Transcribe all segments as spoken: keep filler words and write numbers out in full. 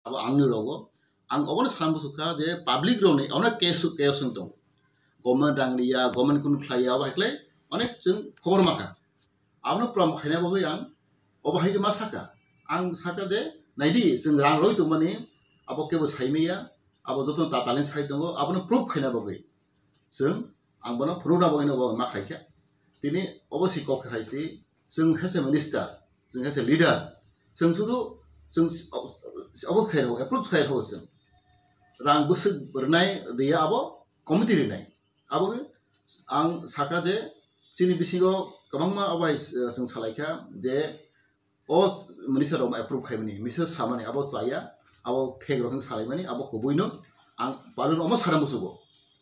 abo ang ni rogo. Ang obono sana muchukha je public rokni onek case, case wng tong. Government rang riya, government kunu khlaiya, abo hai khlai onek chwng khobor makha. Abono prom khaina bagwi ang obo hai khe ma saka. Ang saka je, naidi, chwng rang roi tongmani, abo kebo saimaya, abo jotono tatalin sai tongo, abono proof khaina bagwi chwng ang bono phunukna bagwino bo ma khaikha. Tini obo si kok hai si, chwng hese minister, chwng hese leader, chwng sudu chwng obo khairok, approve khairok chwng. Rang bwswk rwnai riya abo committee rinai. Abo ang saka je chini bisingo kwbangma obo hai chwng salaikha je o minister rok approve khaimani, message samani abo chaya, abo fake rok wng salaimani, abo kubuino ang public omo sana musugo.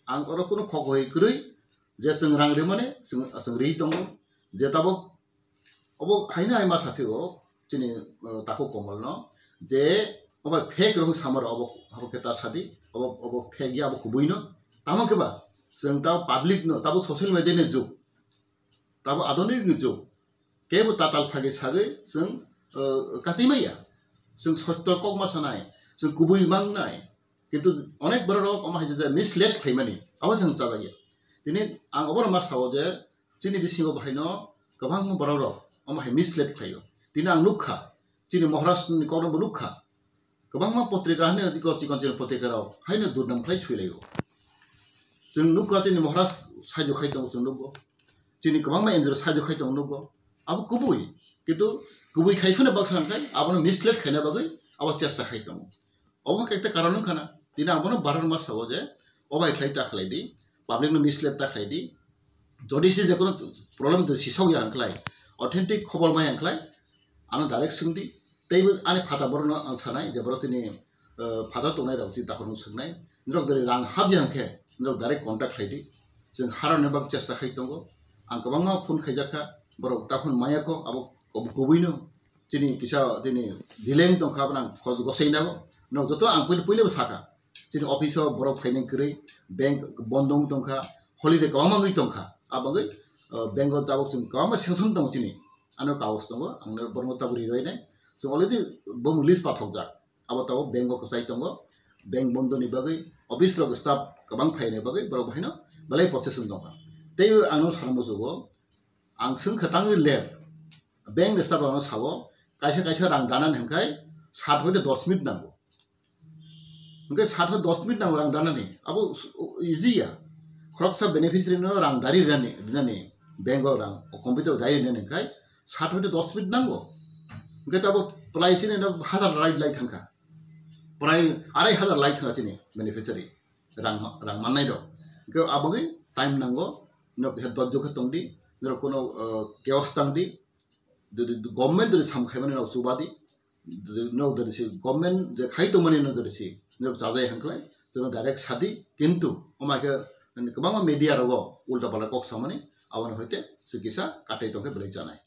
Ang oro kuno khok hoi kwrwi je chwng rang rimani, chwng, chwng ri tongo, je tabok obo haino hai ma saphigo chini, uh, takhuk Komolno je obo fake rok wng samaro, obo, obo khe ta sadi, obo, obo fake ya, abo kubuino. Tamo khe ba chwng ta public no, tabo social media ni jug, tabo adonir ni jug. Kebo tatal phagi sagwi chwng, uh, kati maya. Chwng sotto kok ma sanai, chwng kubui mang nai. Kintu onek borok rok omo hai je mislead khaimani, abo chwng chalaiya. Tini ang obono ma sao je chini bisingo bahaino kwbangma borok rok omo hai mislead khlaio. Tini ang nukha, chini Maharashtra ni kokno bo nukha. Kwbangma potrika hwnwi chikon chikon chini potrika rok haino durnam khlai swilaio. Chwng nukha chini Maharaj saijo khai tongo chwng nukgo. Chini kwbangma N G O saijo khai tongo nukgo. Abo kubui. Kintu kubui khai phano baksa hwnkhai abono mislead khaina bagwi abo chesta khai tongo. Obo khe ekta karon wngkha na. Tini abono barar ma sao je obo hai khlai ta khlai di. Public no mislead ta khlai di. Jodi se jekono problem to sisok ya hwnkhai, authentic khobor ma ya hwnkhai, ano direct swngdi. Teibo ani phata borokno ang sanai je borok tini, eh, phata tongnai rok tini takhorno swngnai. Norok jodi rang hap ya hwnkhe norok direct contact khlai di. Chwng harani bak chesta khai tongo. Ang kwbangma phone khaijak kha, borok takhun maya kho, abo kub-, kubuino. Chini kisa chini delay wng tongkha, abono ang khoj gosai nago. Norok joto ang puila, puila bo sakha. Chini office o borok phainai kwrwi, bank bondo wng tongkha, holiday kwbangma wngwi tongkha. Aboni, uh, bank o tabuk chwng kwbangma sanction tongo chini. Ano kagoj tongo, ang borokno tabuk ri rwinai. Chwng already bo list pathokjak. Abo tabuk bank o kwchai tongo. Bank bondo ni bagwi, office rok staff kwbang phainai bagwi borok bahaino belai process wng tongkha. Tei ang no sana muchugo, ang swngkha tangwi ler. Bank ni staff rokno sao, kaisa kaisa rang danani hwnkhai sat hoite dos minute nango. Hwnkhe sat hoi dos minute nango rang danani. Abo easy ya. Khoroksa beneficiary no rang dari rinani, rinani, bank o rang, o computer o dari rinani hwnkhe sat hoite dos minute nango. Hwnkhe abo prai chini no hazar rai lai thangkha. Prai arai hazar lai thangkha chini beneficiary. Rang, rang mannai rok. Hwnkhe aboni time nango. Norok kisa dojjo khe tongdi. Norok kono, uh, chaos tangdi. Jodi government jodi sam khaimani norok chubadi. Norok jodi se government je khai tongmani no jodi se norok chajai hwnkhai, jono direct sadi, kintu omo hai khe kwbangma media rogo ulta pala kok samani, aboni hoite se kisa katai tongkhe belai chanai.